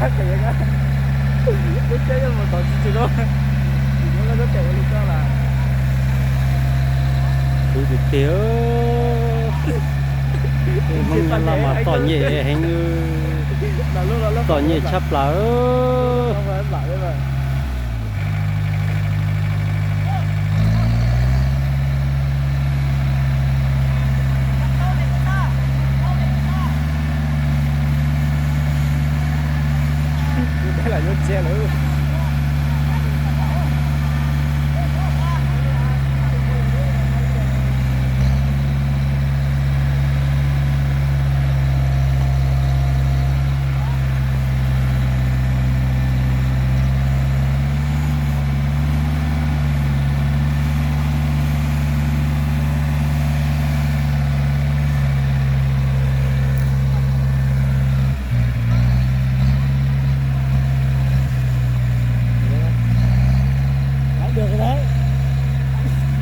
Lub tsheb yuav mus tom tsis tsis lub, tsis muaj lub tsheb pem ua li koj lawm. Kuv tus tiag, Hmoob Nyab Laj mas txom nyem heev, txom nyem tshaj plaws.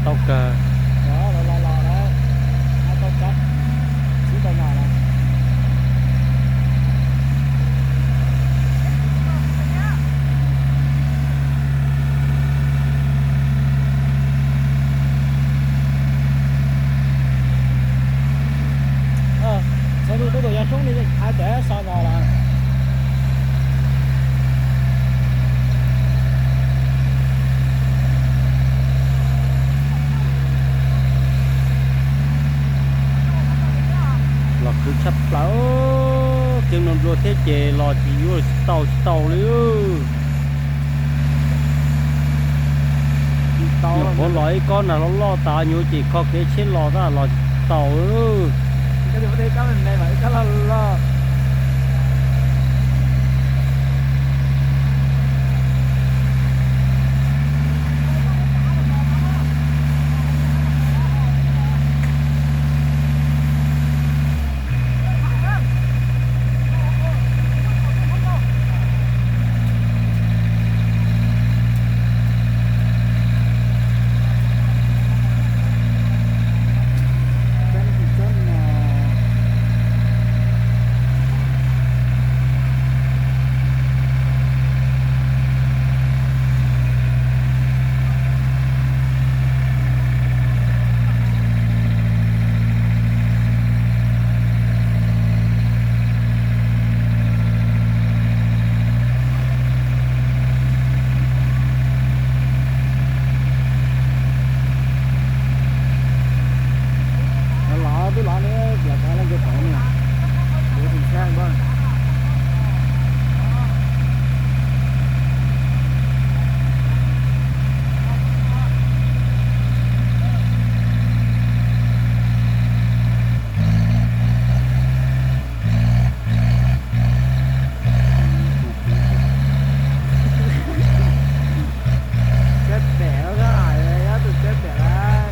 Tau kawg. Txog tus tub tuam yog Soob li hais tias so no lawm. Los khwv tshaj plaws, kev nplua nplua thiab ces los tsis yuav tsis tau tsis tau li. Nyuam qhuav los ib kob nag loj loj tas nyuv ces kho kev tsheb los tab los tsis tau. Los twb los ne, los tod leej twg pom ne, yuav tus ntxhab npab. Tsheb pem lawm, tus tsheb pem lawm.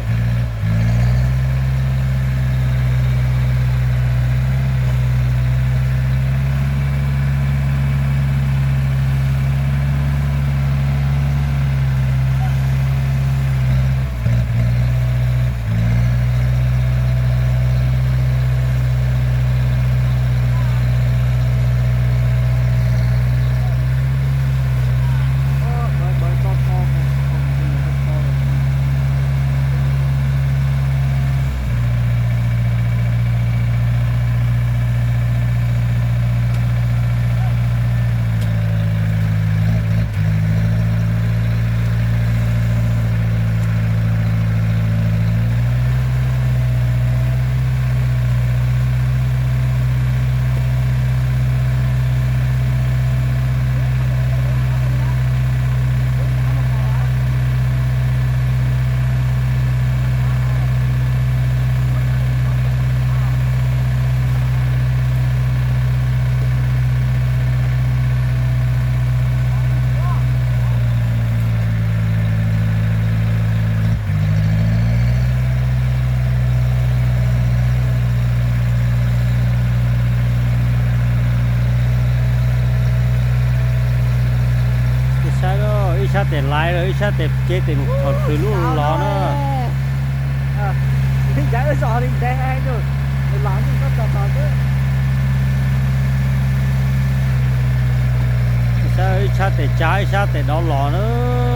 Ib sab, ib sab tes laiv lawm, ib sab tes cev tes mus qhov twg lub los na. Li ntawd zos li ntawd, los koj txog tod xwb. sab tes tsa ib sab tes dov los na.